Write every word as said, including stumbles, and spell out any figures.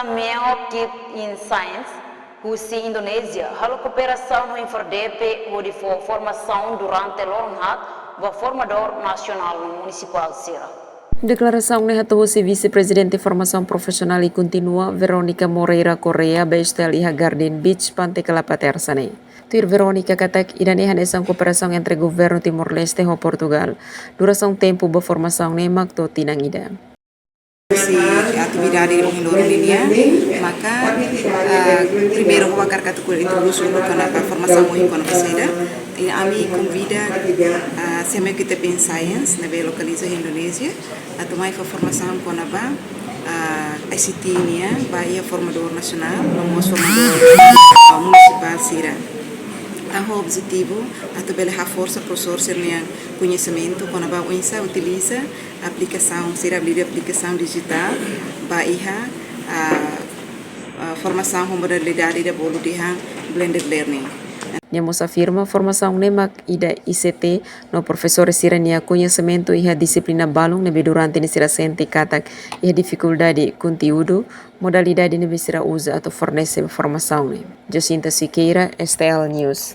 Meo Keep in Science, husi Indonézia, halo kooperasaun ho INFORDEPE hodi fó formasaun durante loron haat ba formadór nasionál no munisipál sira. Deklarasaun ne'e hato'o husi Vise-Prezidente Formasaun Profisionál i Kontínua, Verónica Moreira Correia, ba STL iha Garden Beach, Pante Kelapa, Tersa ne'e. Tuir Verónica katak, ida-ne'e hanesan kooperasaun entre governu Timor-Leste ho Portugál. Durasaun tempu ba formasaun ne'e mak to'o tinan ida. Husi atividade ohin loron nian, maka, ah, primeiru ha'u hakarak atu ko'alia introdús uluk kona-ba formasaun ohin kona-ba saida. I ami konvida, ah, Semi Kite Pen Science, ne'ebé lokaliza iha Indonézia, atu mai fó formasaun kona-ba, ah, ICT nian, ba iha formadór nasionál, no mós formadór, ah, munisipál sira. Tan ho objetivu atu bele haforsa profesór sira-nian koñesimentu kona-ba oinsá utiliza aplikasaun, sira habilidade aplikasaun dijitál, ba iha, ah, ah, formasaun ho modalidade ida bolu dehan blended learning. Nia mós afirma formasaun ne'e mak ida ICT no profesór sira-nia koñesimentu iha dixiplina balun ne'ebé durante ne'e sira sente katak iha difikuldade konteúdu, modalidade ne'ebé sira uza atu fornese formasaun ne'e. Jacinta Siqueira, STL News.